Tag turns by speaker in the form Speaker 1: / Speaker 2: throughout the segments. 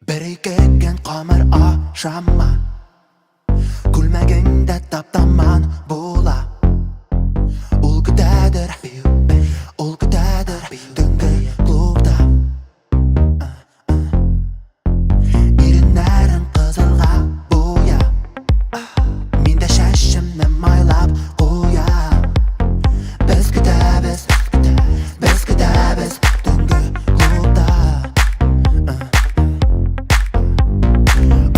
Speaker 1: Бер-ике көн камыр ашама, Күлмәгең дә таптаман була. Ул көтәдер, ул көтәдер төнге клубта. Иреннәрен кызылга буя, Мин дә чәчемне майлап куям. Без көтәбез, без көтәбез төнге клубта.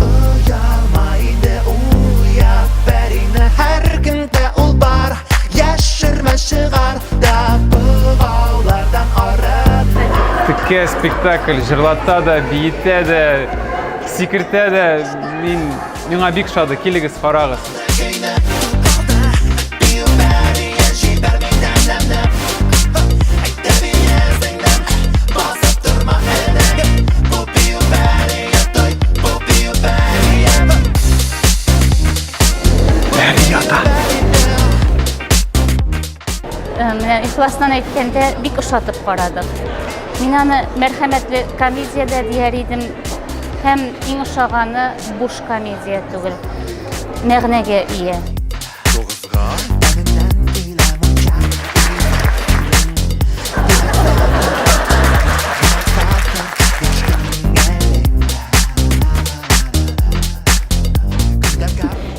Speaker 1: Оялма инде, уят пәрине, һәркемдә ул бар. Яшермә, чыгар да богаулардан арын.
Speaker 2: Текә спектакль җырлата да, биетә дә, сикертә дә. Мин миңа бик ошады. Килегез, карагыз.
Speaker 3: Менә ихластан әйткәндә, бик ошатып карадык. Мин аны мәрхәмәтле комедия дә дияр идем. Һәм иң ошаганы буш комедия түгел. Мәгънәгә ия.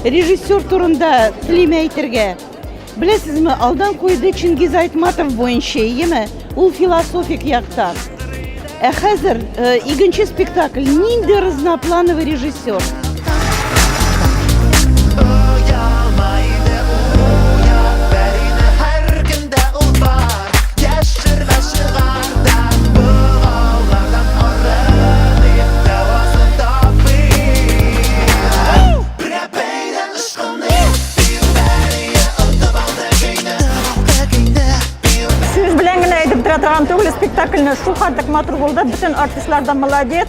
Speaker 4: Режиссер турында телим әйтергә. Беләсезме, алдан куйды Чингиз Айтматов буенча, иеме? Ул философик якта. Ә хәзер э, икенче спектакль нинди разноплановый режиссер.
Speaker 5: Сүз белән генә әйтеп бетерә торган түгел, спектакльне шул хәтлек матур булды. Бөтен артистлар да молодец.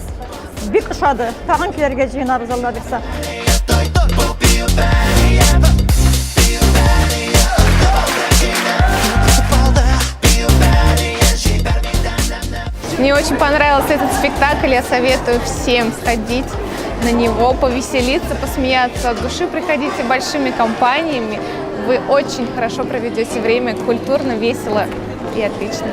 Speaker 5: Бик ошады. Тагын килергә җыенабыз, Алла бирсә.
Speaker 6: Мне очень понравился этот спектакль, я советую всем сходить на него, повеселиться, посмеяться от души. Приходите большими компаниями, вы очень хорошо проведете время, культурно, весело и отлично.